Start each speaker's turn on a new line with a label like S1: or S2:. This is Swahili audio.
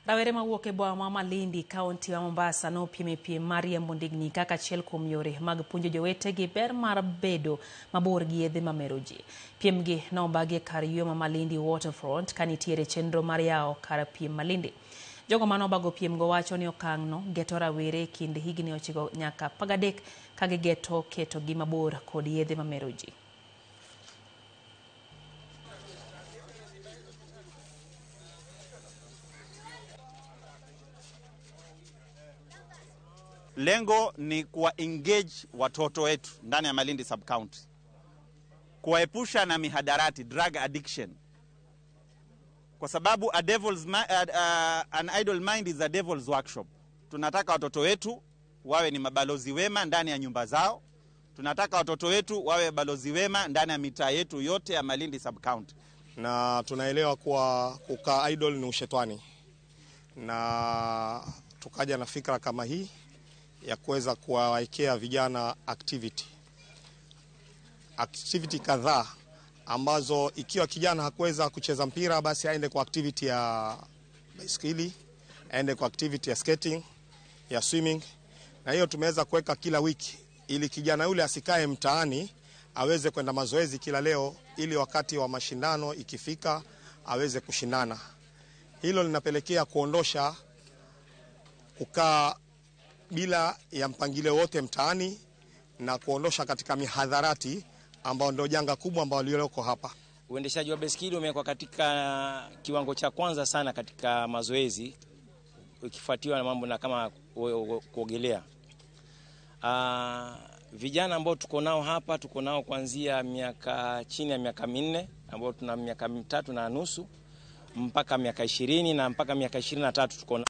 S1: Rawere mawuok e boma ma Malindi, kaunti ma Mombasa nopiem e piem mar riembo ndigni kaka achiel kuom yore mag puonjo jowetegi ber mar bedo mabor gi yedhe mamero ji. Piem gi nobagi e kar yueyo ma Malindi Waterfront ka nitiere chenro mar yawo kar piem Malindi. Jogo manobago piem go wacho ni okang' no geto rawere e kind higni 9 nyaka 13 ka gigeto ketogi mabor kod yedhe mamero ji.
S2: Lengo ni kuwa engage watoto wetu ndani ya Malindi sub county, kuwaepusha na mihadarati, drug addiction, kwa sababu an idle mind is a devil's workshop. Tunataka watoto wetu wawe ni mabalozi wema ndani ya nyumba zao. Tunataka watoto wetu wawe balozi wema ndani ya mitaa yetu yote ya Malindi sub county.
S3: Na tunaelewa kuwa kukaa idle ni ushetani, na tukaja na fikra kama hii ya kuweza kuwawekea vijana activity kadhaa ambazo ikiwa kijana hakuweza kucheza mpira basi aende kwa activity ya baiskeli, aende kwa activity ya skating, ya swimming. Na hiyo tumeweza kuweka kila wiki ili kijana yule asikae mtaani, aweze kwenda mazoezi kila leo ili wakati wa mashindano ikifika aweze kushindana. Hilo linapelekea kuondosha kukaa bila ya mpangilio wote mtaani na kuondosha katika mihadharati ambao ndio janga kubwa ambao lioko hapa.
S4: Uendeshaji wa baiskeli umewekwa katika kiwango cha kwanza sana katika mazoezi, ukifuatiwa na mambo na kama kuogelea. Vijana ambao tuko nao hapa, tuko nao kuanzia miaka chini ya miaka 4, ambao tuna miaka 3.5 mpaka miaka 20 na mpaka miaka 23 tuko nao.